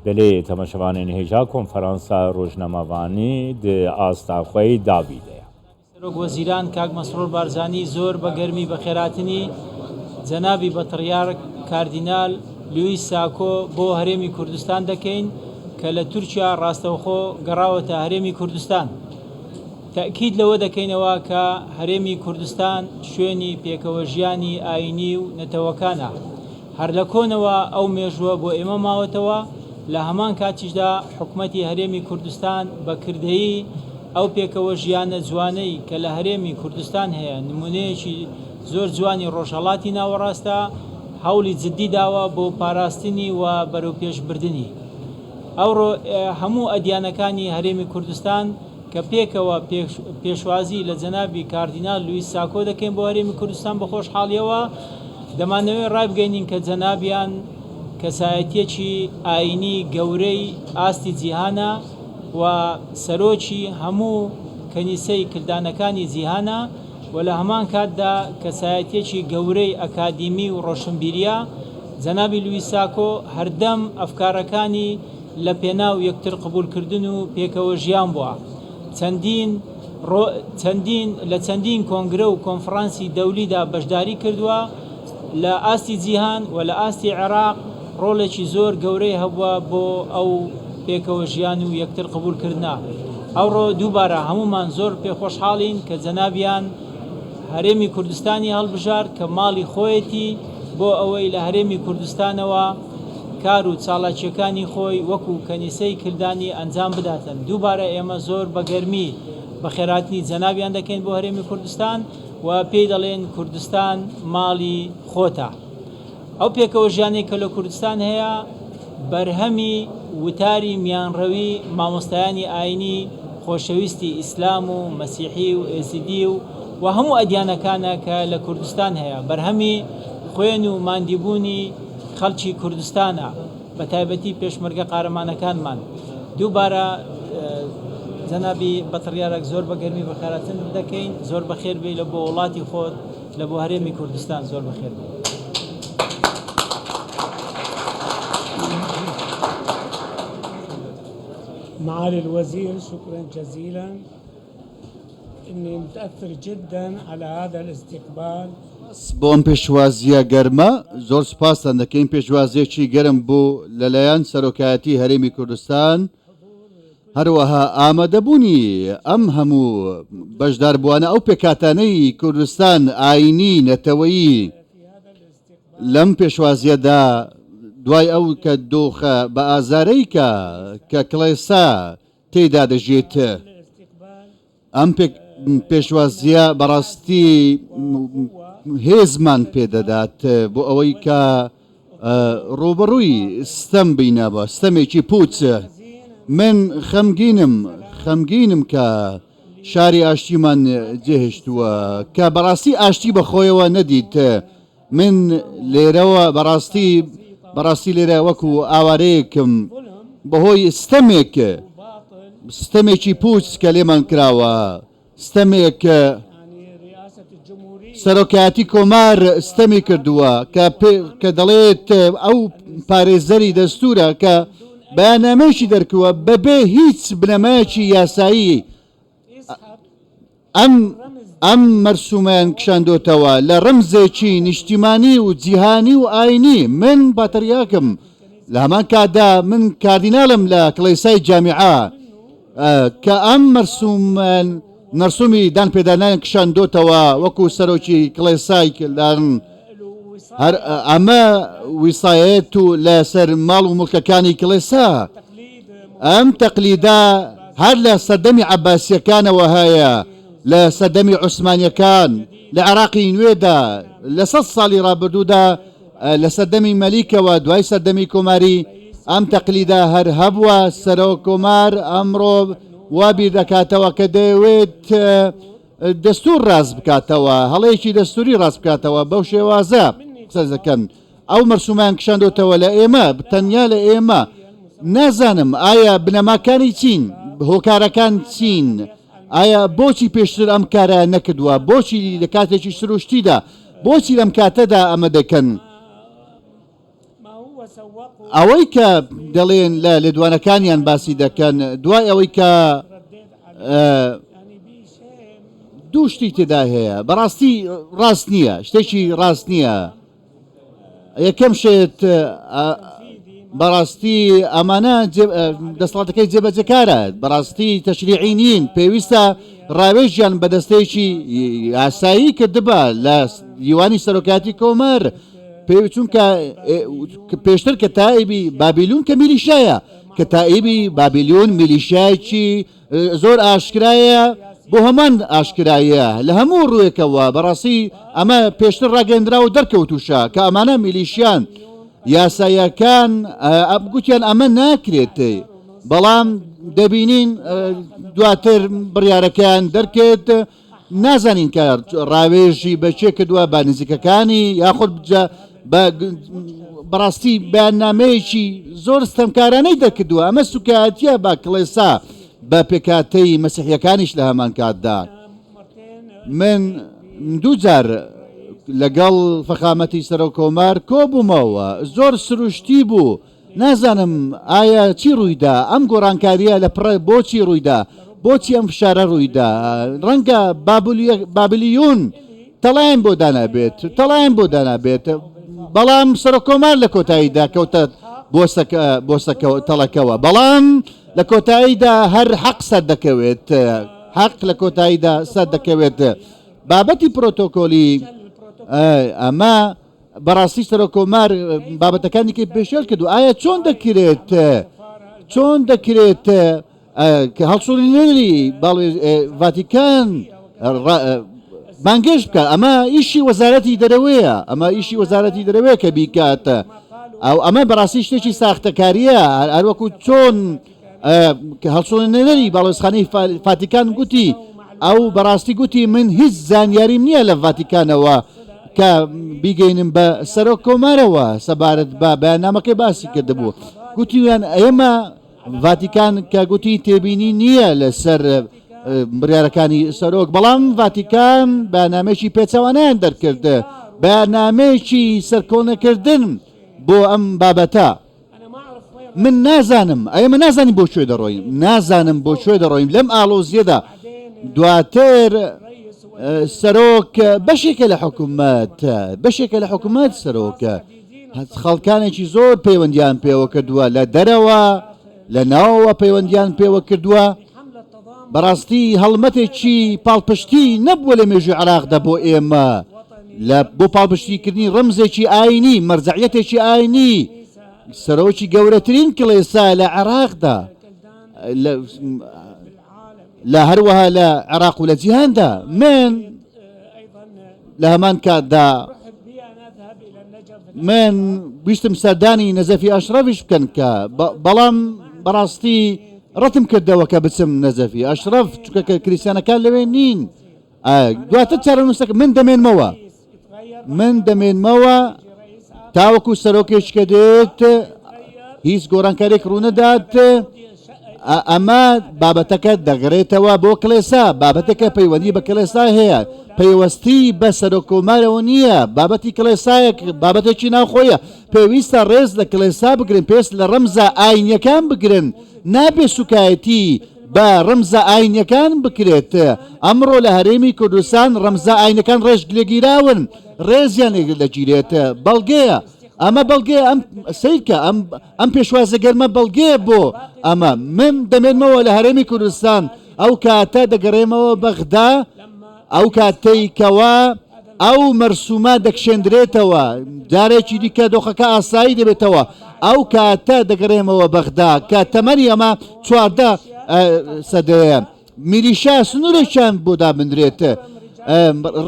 Belê temaşevanên hêja konferansa rojnamevanî di asta xwe yê dawî de ye. سەرۆک وەزیران کاک مەسرور بارزانی زۆر بە گەرمی بەخێرهاتنی جەنابی بەتڕیارک کاردینال لویس ساکۆ بۆ هەرێمی کوردستان دەکەین کە لە تورکیا ڕاستەوخۆ گەڕاوەتە هەرێمی کوردستان. تەئکید لەوە دەکەینەوە کە هەرێمی کوردستان شوێنی پێکەوەژیانی ئایینی و نەتەوەکانە. هەر لە کۆنەوە ئەو مێژووە بۆ ئێمە ماوەتەوە، لە هەمان کاتیشدا حکومەتی هەرێمی کوردستان بە کردەیی ئەو پێکەوە ژیانە جوانەی کە لە هەرێمی کوردستان هەیە نمونەیەکی زۆر جوانی ڕۆژهەڵاتی ناوەڕاستە، هەوڵی جدی داوە بۆ پاراستنی و بەرەوپێشبردنی. ئەوڕۆ هەموو ئەدیانەکانی هەرێمی کوردستان کە پێکەوە پێشوازی لە جەنابی کاردینال لویس ساکۆ دەکەین بۆ هەرێمی کوردستان بە خۆشحاڵیەوە دەمانەوێت ڕایبگەینین کە جەنابیان کەسایەتیەکی ئاینی گەورەی ئاستی جیهانە و سەرۆکی هەموو کەنیسەی کلدانەکانی جیهانە و لە هەمان کاتدا کەسایەتیەکی گەورەی ئەکادیمی و ڕۆشنبیریە جەنابی لویس ساکۆ هەردەم ئەفکارەکانی لە پێناو یەکتر قبوڵکردن و پێکەوە ژیان بووە. چەندین ڕۆ چەندین لە چەندین کۆنگرە و کۆنفڕانسی دەولیدا بەشداری کردووە، لە ئاستی جیهان و لە ئاستی عێراق ڕۆڵێکی زۆر گەورەی هەبووە بۆ ئەو پێکەوە ژیان و یەکتر قبوڵکردنە. ئەوڕۆ دووبارە هەموومان زۆر پێخۆشحاڵین کە جەنابیان هەرێمی کوردستانی هەڵبژارد کە ماڵی خۆیەتی بۆ ئەوەی لە هەرێمی کوردستانەوە کار و چاڵاکییەکانی خۆی وەکو کەنیسەی کلدانی ئەنجام بداتن. دووبارە ئێمە زۆر بە گەرمی بەخێرهاتنی جەنابیان دەکەین بۆ هەرێمی کوردستان و پێی دەڵێن کوردستان ماڵی خۆتە. ئەو پێکەوەژیانەی کە لە کوردستان هەیە بەرهەمی وتاری میانڕەوی مامۆستایانی ئاینی خۆشەویستی ئیسلام و مەسیحی و ئێزیدی و و هەموو ئەدیانەکانە کە لە کوردستان هەیە بەرهەمی خوێن و ماندیبوونی خەڵکی کوردستانە بە تایبەتی پێشمەرگە قارەمانەکانمان دووبارە جەنابی بەتڕیارەک زۆر بە گەرمی بەخێراتن دەکەین زۆر بەخێر بێی لە بۆ وڵاتی خۆت لە بۆ هەرێمی کوردستان زۆر بەخێر بێی. معالي الوزير شكرا جزيلا إني متأثر جدا على هذا الاستقبال. سپاس بۆ ئەم پێشوازییە گەرمە، زۆر سپاستان دەکەین، پێشوازییەکی گەرم بوو لەلایەن سەرۆکایەتی هەرێمی کوردستان، هەروەها ئامادەبوونی ئەم هەموو بەشداربووانە ئەو پێکهاتانەی کوردستان، ئایینی، نەتەوەیی، لەم پێشوازییەدا دوای ئەو کە دۆخە بە ئازارەی کە کە کڵێسا تێیدا دەژیت، ئەم پێشوازییە بەڕاستی هێزمان پێدەدات بۆ ئەوەی کە ڕووبەڕووی ستەم بینەوە، ستەمێکی پووچ. من خەمگینم، خەمگینم کە شاری ئاشتیمان جێهێشتووە، کە بەڕاستی ئاشتی بەخۆیەوە نەدیت. من لێرەوە بەڕاستی بەڕاستی لێرە وەکو ئاوارەیەکم بەهۆی ستەمێک ستەمێکی پوچ کە لێمان کراوە ستەمێک سەرۆکایەتی کۆمار ستەمی کردووە کە کە دەڵێت ئەو پارێزەری دەستورە کە بەیاننامەیەکی دەرکووە بەبێ هیچ بنەمایەکی یاسایی ئەم ئەم مەرسومەیان کشاندۆتەوە لە ڕەمزێکی نیشتیمانی و جیهانی و ئاینی، من پاتریاکم، لە هەمان کاتدا من کاردینالم لە کڵێسای جامیعە، کە ئەم مەرسومەیان مەرسومی دانپێدانایان کشاندۆتەوە وەکو سەرۆکی کڵێسای کلدان، هەر ئەمە ویسایەت و لەسەر ماڵ و موڵکەکانی کڵێسا. ئەم تەقلیدە هەر لە سەردەمی عەباسییەکانەوە هەیە، لە سەردەمی عوسمانییەکان، لە عێراقی نوێدا، لە سەد ساڵی ڕابردوودا، لە سەردەمی مەلیکەوە دوای سەردەمی کۆماری، ئەم تەقلیدە هەر هەبووە، سەرۆک کۆمار ئەمڕۆ وا بیر دەکاتەوە کە دەیەوێت دەستوور ڕاست بکاتەوە، هەڵەیەکی دەستووری ڕاست بکاتەوە، بەو شێوازە قسە دەکەن. ئەو مەرسومەیان کشاندۆتەوە لە ئێمە، تەنیا لە ئێمە. نازانم ئایا بنەماکانی چین، هۆکارەکان چین، ئایا بۆچی پێشتر ئەم کارەیان نەکردووە، بۆچی لە کاتێکی سروشتیدا، بۆچی لەم کاتەدا ئەمە دەکەن؟ ئەوەی کە دەڵێن لە لێدوانەکانیان باسی دەکەن دوای ئەوەی کە دوو شتی تێدا هەیە بەڕاستی ڕاست نییە شتێکی ڕاست نییە یەکەم شت بەڕاستی ئەمانە دەسەڵاتەکەی جێبەجێکارە بەڕاستی تەشریعی نین پێویستە ڕاوێژیان بە دەستەیەکی یاسایی کردبا لە دیوانی سەرۆکاتی کۆمار پێ چونکە پێشتر کە تائیبی بابیلون کە میلیشایە کە تائیبی بابیلیون میلیشایەکی زۆر ئاشکرایە بۆ هەمان ئاشکرایە لە هەموو ڕووێکەوە بەڕاستی ئەمە پێشتر ڕاگەندرا و دەرکەوتوشە کە ئەمانە میلیشیان یاسایەکان گوتیان ئەمە ناکرێت بەڵام دەبینین دواتر بڕیارەکەیان دەرکرد نازانین کە ڕاوێژی بە کێ کردووە بە نزیکەکانی یاخود بە بەڕاستی بەیاننامەیەکی زۆر ستەمکارانەی دەرکردووە ئەمە سوکایەتیە بە کڵێسا بە پێکهاتەی مەسیحیەکانیش لە هەمان کاتدا من دووجار لەگەڵ فەخامەتی سەرۆک کۆمار کۆبوومەوە زۆر سروشتی بوو نازانم ئایا چی ڕوویدا، ئەم گۆڕانکارییە لە پڕ بۆچی ڕوویدا، بۆچی ئەم فشارە ڕوویدا، ڕەنگە بابلیون تەڵایان بۆ دانابێت، تەڵایان بۆ دانابێت، بەڵام سەرۆککۆمار لە کۆتاییدا کەوتە بۆسەکە تەڵەکەوە، بەڵام لە کۆتاییدا هەر حەق سەردەکەوێت، حەق لە کۆتاییدا سەردەکەوێت. بابەتی پرۆتۆکۆلی ئەمە بەڕاستی سەرۆک کۆمار بابەتەکانی کەی پێشێل کردو ئایا چۆن دەکرێت چۆن دەکرێت کە هەڵسوڕێنەری باڵێ ڤاتیکان بانگێش بکە ئەمە ئیشی وەزارەتی دەرەوەیە ئەمە ئیشی وەزارەتی دەرەوەیە کە بیکات ئەو ئەمە بەڕاستی شتێکی ساختەکاریە هەروەکو چۆن کە هەڵسوڕێنەری باڵۆزخانەی فاتیکان گوتی ئەو بەڕاستی گوتی من هیچ زانیاریم نییە لە ڤاتیکانەوە کە بیگەینم بە سەرۆک کۆمارەوە سەبارەت بە بەیاننامەکەی باسی کردبوو گوتیان ئێمە ڤاتیکان کە گوتی تێبینی نییە لەسەر بڕیارەکانی سەرۆک بەڵام ڤاتیکان بەیاننامەیەکی پێچەوانەیان دەرکرد بەیاننامەیەکی سەرکۆنەکردن بۆ ئەم بابەتە. من نازانم، ئێمە نازانین بۆ کوێ دەڕۆین، نازانم بۆ کوێ دەڕۆین لەم ئاڵۆزییەدا. دواتر سەرۆک بەشێکە لە حکومەت، بەشێکە لە حکومەت سەرۆک. خەڵکانێکی زۆر پەیوەندیان پێوە کردووە لە دەرەوە، لە ناوەوە پەیوەندیان پێوە کردووە. بەڕاستی هەڵمەتێکی پاڵپشتی نەبووە لە مێژووی عێراقدا بۆ ئێمە لە بۆ پاڵپشتیکردنی ڕەمزێکی ئاینی، مەرجەعیەتێکی ئاینی، سەرۆکی گەورەترین کڵێسا لە عێراقدا لە هەروەها لە عێراق و لە جیهاندا من لە هەمان کاتدا من ویستم سەردانی نەجەفی ئەشرەفیش بکەن کە بەڵام بەڕاستی ڕەتم کردەوە کە بچم نەجەفی ئەشرەف چونکە کە کریسیانەکان لەوێ نین دواتر چارەنووسەکە من دەمێنمەوە من دەمێنمەوە تاوەکو سەرۆکێک کە دێت هیچ گۆڕانکارێک ڕوونەدات ئەمە بابەتەکە دەگەڕێتەوە بۆ کڵێسا بابەتەکە پەیوەندی بە کڵێسا هەیە پەیوەستی بە سەرۆککۆمارەوە نییە بابەتی کڵێسایەک بابەتێکی ناوخۆیە پێویستە ڕێز لە کڵێسا بگرن پێست لە ڕەمزە ئاینیەکان بگرن نابێ سوکایەتی بە ڕەمزە ئاینیەکان بکرێت ئەمڕۆ لە هەرێمی کوردستان ڕەمزە ئاینەکان ڕێز لێگیراون ڕێزیان لێدەگیرێت بەڵگەیە ئەمە بەڵگەیە ئەم سەیرکە ئەم ئەم پێشوازە گەرمە بەڵگەیە بۆ ئەمە من دەمێنمەوە لە هەرێمی کوردستان ئەو کاتە دەگەڕێمەوە بەغدا ئەو کاتەی کەوا ئەو مەرسومە دەکشێندرێتەوە جارێکی دیکە دۆخەکە ئاسایی دەبێتەوە ئەو کاتە دەگەڕێمەوە بەغدا کە تەمەنی ئەمە 14 سەدەیە میلیشیا سنوورێکیان بۆ دابنرێت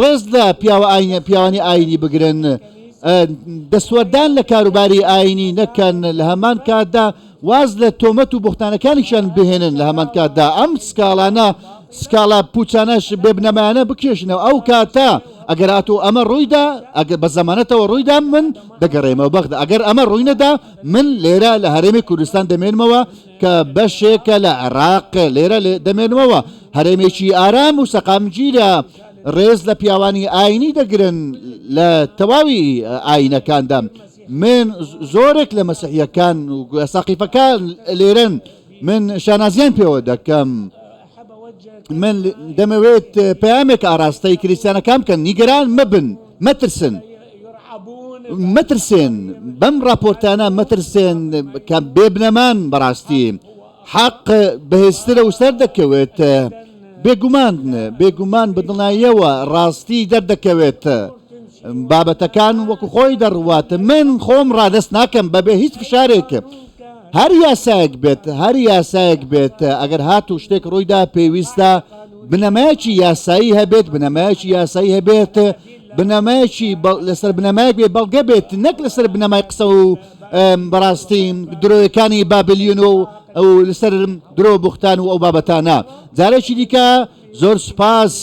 ڕێز لە پیاوە ئاینە پیاوانی ئاینی بگرن دەستوەردان لە کاروباری ئاینی نەکەن لە هەمان کاتدا واز لە تۆمەت و بوختانەکانیشیان بهێنن لە هەمان کاتدا ئەم سکاڵانە سکاڵا پوچانەش بێ بنەمایانە بکێشنەوە ئەو کاتە ئەگەر هاتوو ئەمە ڕوویدا ئەگەر بە زەمانەتەوە ڕوویدا من دەگەڕێمەوە بەغدا ئەگەر ئەمە ڕووی نەدا من لێرە لە هەرێمی کوردستان دەمێنمەوە کە بەشێکە لە عێراق لێرە دەمێنمەوە هەرێمێکی ئارام و سەقامگیرە ڕێز لە پیاوانی ئاینی دەگرن لە تەواوی ئاینەکاندا. من زۆرێک لە مەسیحییەکان و ساقیفەکان لێرەن، من شانازیان پێوە دەکەم. من دەمەوێت پەیامێک ئاراستەی کریستیانەکان بکەن، نیگەران مەبن، مەترسن، مەترسێن بەم ڕاپۆرتانە، مەترسێن کە بێ بنەمان. بەڕاستی حەق بەهێزترە و سەردەکەوێت. بێگومان، بێگومان بەدڵنیاییەوە ڕاستی دەردەکەوێت. بابەتەکان وەکو خۆی دەڕوات. من خۆم ڕادەست ناکەم بەبێ هیچ فشارێک. هەر یاسایەک بێت، هەر یاسایەک بێت، ئەگەر هاتوو شتێک ڕوویدا پێویستە بنەمایەکی یاسایی هەبێت، بنەمایەکی یاسایی هەبێت، بنەمایەکی لەسەر بنەمایەک بێ بەڵگە بێت، نەک لەسەر بنەمای قسە و بەڕاستی درۆیەکانی بابلیون و ئەو لەسەر درۆ بوختان و ئەو بابەتانە. جارێکی دیکە زۆر سوپاس،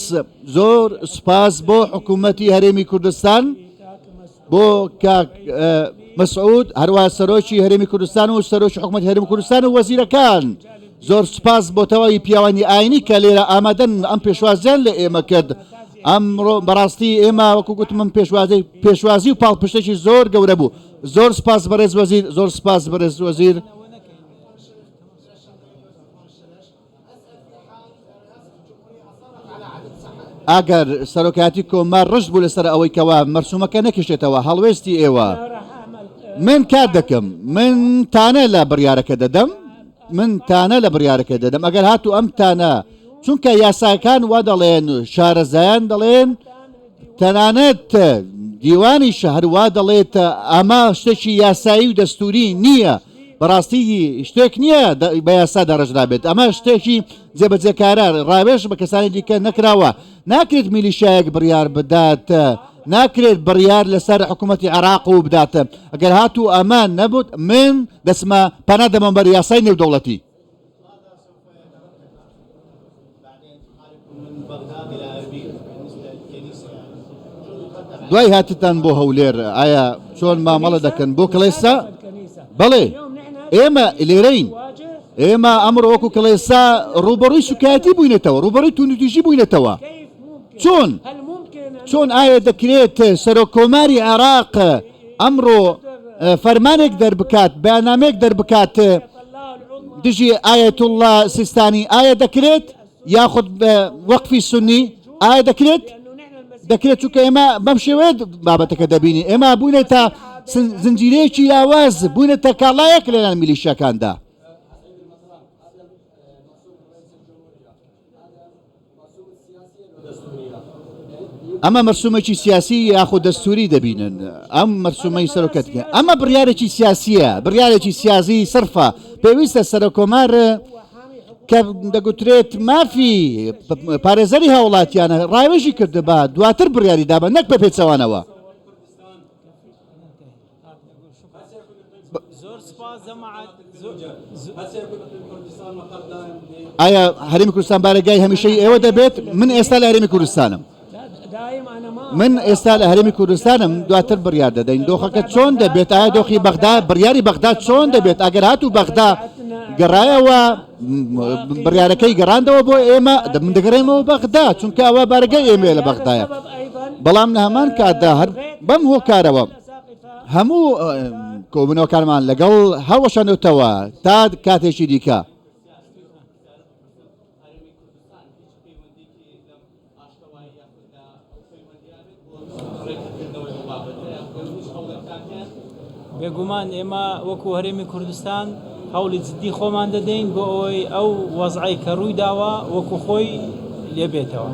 زۆر سوپاس بۆ حکوومەتی هەرێمی کوردستان، بۆ کاک مەسعود، هەروە سەرۆکی هەرێمی کوردستان و سەرۆکی حکوومەت هەرێمی کوردستان و وەزیرەکان. زۆر سوپاس بۆ تەواوی پیاوانی ئاینی کە لێرە ئامادەن ئەم پێشوازیان لە ئێمە کرد ئەمڕۆ. بەڕاستی ئێمە وەکو گوتم من پێشوازی پێشوازی و پاڵپشتێکی زۆر گەورە بوو. زۆر سپاس بەڕێز وەزیر، زۆر سپاس بەڕێز وەزیر. ئەگەر سەرۆکایەتی کۆمار ڕشت بوو لەسەر ئەوەی کەوا مەرسومەکە نەکێشێتەوە، هەڵوێستی ئێوە؟ من کار دەکەم، من تانە لە بڕیارەکە دەدەم، من تانە لە بڕیارەکە دەدەم ئەگەر هاتوو ئەم تانە، چونکە یاساکان وا دەڵێن، شارەزایان دەڵێن، تەنانەت دیوانیش هەروا دەڵێت، ئەمە شتێکی یاسایی و دەستوری نییە. بەڕاستی شتێک نییە بە یاسا داڕێژرابێت، ئەمە شتێکی جێبەجێکارە، ڕاوێژ بە کەسانی دیکە نەکراوە. ناکرێت میلیشایەک بڕیار بدات، ناکرێت بڕیار لەسەر حکوومەتی عێراق و بدات. ئەگەر هاتوو ئەمە نەبوت، من دەچمە پەنا دەبەم بەر یاسای نێودەوڵەتی. دوای هاتتان بۆ هەولێر ئایا چۆن مامەڵە دەکەن بۆ کڵێسا؟ بەڵێ، ئێمە لێرەین. ئێمە ئەمڕۆ وەکو کڵێسا ڕووبەڕووی سوکایەتی بووینەتەوە، ڕووبەڕووی توندوتیژی بووینەتەوە. چۆن؟ چۆن ئایا دەکرێت سەرۆک کۆماری عێراق ئەمڕۆ فەرمانێک دەربکات، بەیاننامەیەک دەربکات دژی ئایەتوڵڵا سیستانی؟ ئایا دەکرێت؟ یاخود وەقفی سونی؟ ئایا دەکرێت؟ دەکرێت، چونکە ئێمە بەم شێوەیە بابەتەکە دەبینین. ئێمە بووینەتە زنجیرەیەکی لاواز، بووینەتە کاڵایەک لەلایەن میلیشیاکاندا. ئەمە مەرسومێکی سیاسی یاخود دەستوری دەبینن ئەم مەرسومەی سەرۆکەتکە؟ ئەمە بڕیارێکی سیاسیە، بڕیارێکی سیاسی سرفە. پێویستە سەرۆکۆمار کە دەگوترێت مافی پارێزەری هاوڵاتیانە ڕاوێژی کردبا دواتر بڕیاری دابە، نەک بە پێچەوانەوە. ئایا هەرێمی کوردستان بارەگای هەمیشەی ئێوە دەبێت؟ من ئێستا لە هەرێمی کوردستانم، من ئێستا لە هەرێمی کوردستانم، دواتر بڕیار دەدەین دۆخەکە چۆن دەبێت. ئایا دۆخی بەغدا، بڕیاری بەغدا چۆن دەبێت؟ ئەگەر هاتوو بەغدا گەڕایەوە، بڕیارەکەی گەڕاندەوە بۆ ئێمە، من دەگەڕێمەوە بەغدا، چونکە ئەوە بارەگای ئێمەیە لە بەغدایە. بەڵام لە هەمان کاتدا هەر بەم هۆکارەوە هەموو کۆبوونەوەکانمان لەگەڵ هەڵوەشاندوتەوە تا کاتێکی دیکە. بێگومان ئێمە وەکو هەرێمی کوردستان هەوڵی جدی خۆمان دەدەین بۆ ئەوەی ئەو وەزعەی کە ڕووی داوە وەکو خۆی لێبێتەوە.